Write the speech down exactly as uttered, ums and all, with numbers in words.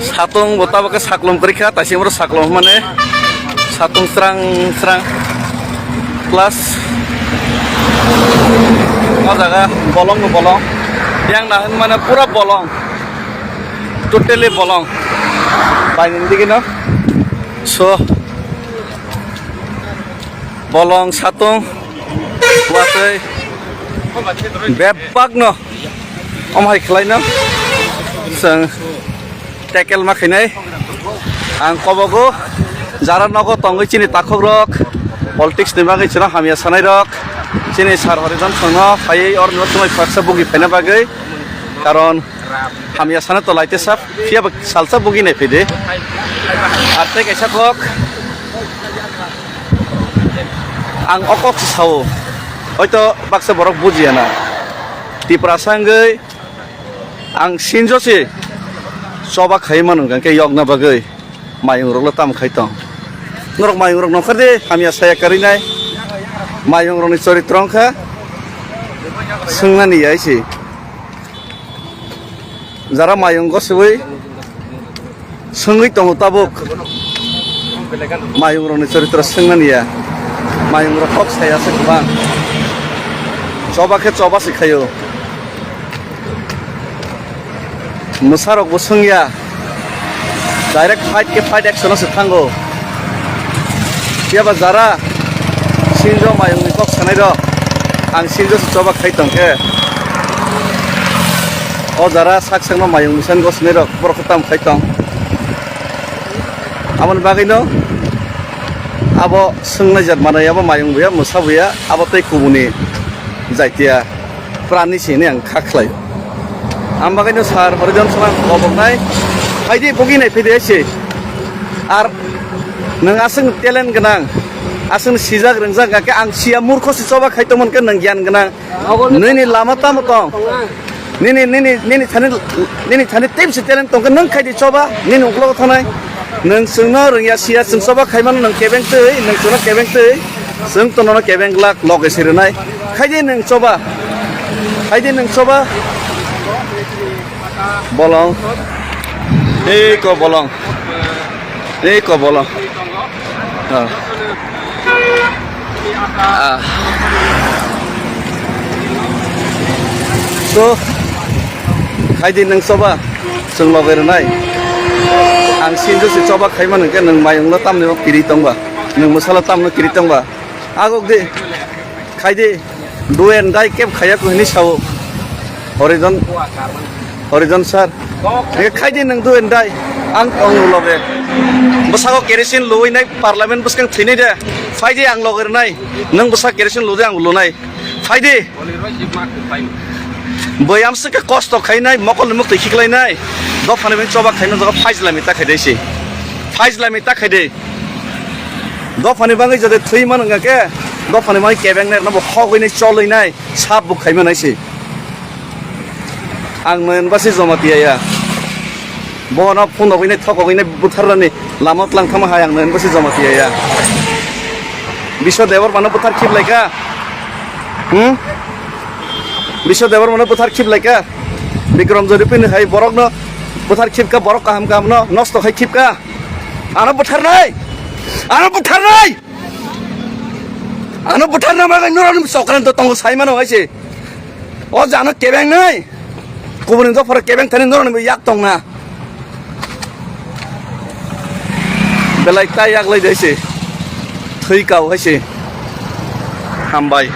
Satung bo tabuk khe saklom kwrwi kha, taising oro saklom mane satung srang srang plus o jaga bolong bo bolong, yang na hin mane pura bolong, totally bolong baini dige no. So bolong satung watwi bebak no omo hai khlai no chwng tackle ma khainai. Ang kobogo jara nogo tongwi chini takhuk rok, politics ni bagwi chwla hamya sanai rok, chini sir Horizon songno phaiwi orni o chumai khoroksa bugi phaina bagwi, karon hamya sana to laite sab, phiya ba salsa bugi nai phide. Ar tei kaisa kok, ang o kok se sao, hoito baksa borok bujiya na. Tiprasa wngwi ang sinjo se choba khai mano hwnkha khe yokna bagwi mayung rok le tamo khai tong. Norok mayung rok nongkhar de hamya saya kwrwi nai. Mayung rokni choritro wngkha swngnani ya se. Jara mayung goswi swngwi tongo tabuk. Mayung rokni choritro swngnani ya. Mayung rok kok saya se kwbang. Choba khe choba se khaio. Mwsarok bo swngya. Direct fight khe fight action o se thango. Phiya ba jara sinjo mayung ni kok sanai rok, ang sinjo se choba khai tong khe. O jara sak sakno mayung ni san go sinai rok, borok khe tam khai tong. Aboni bagwi no abo swngnai jat manai, abo mayung buya, mwsa buya, abo tei kubuni jaitia prani se hinwi ang kha khlai. Ang bagwi no sir Horizon song ang koboknai, phaidi bugi nai phaidi se. Ar nwng aswk talent gwnang, aswk sijak rwngjak hwnkha khe ang siya murkho se choba khai tongmani khe nwng gyan gwnang. Nini lama tamo tong? Nini, nini, nini thani, nini thani tei bisi talent tongkhe nwng khaidi choba, nini uklogo thanai. Nwng chwngno rwngya siya, chwng choba khaimano nwng kebeng twi, nwng chwngno kebeng twi, chwng tonono kebeng glak loge sirinai. Khaidi nwng choba, khaidi nwng choba. Bolong, ei ko bolong, ei ko bolong. Ah. Ah. So, khaidi nwng choba, chwng loge rwnai. Ang sinjo se choba khaimani hwnkhe nwng mayungno tamni kiri tongba, nwng mwsalo tamno kiri tongba. Agok di, khaidi. Do and die keb khaya ko hini sao. Horizon, Horizon sir. Nge khaidi nwng do and die. Ang tong loge. Bwsako kerosene luwi nai parliament bwskang thwinai de. Phaidi ang loge rwnai. Nwng bwsa kerosene ludi ang lunai. Phaidi. Boyam se ke kosto khainai, mokol ni muk twi khiklainai. Dophani bin choba khaina jaga phaijla mita khaidai se. Phaijla mita khaidai. Dophani bagwi jodi thwi man wngkha khe, dophani bagwi kebeng nai rwna bo hogwi nai cholwi nai, sap bo khaima nai se. Ang noyon basi joma tiya ya. Bono phone rogwi nai thokogwi nai butharnani lama tlang thama hai ang noyon basi joma tiya ya. Biswa Debbarmano buthar khip lai kha. Hmm? Biswa Debbarmano buthar khip lai kha. Bikram Jodipini hai borokno buthar khip kha, borok kaham kaham no nosto khai khip kha. Ano butharnai! Ano butharnai! Ano butharna bagwi norokni sokranto tongo sai mano hai se. O jano kebeng nai. Kubuni dophoro kebeng thani norokni yak tongna. Belai ta yak lai dai se. Thwi kau hai se. Hambai.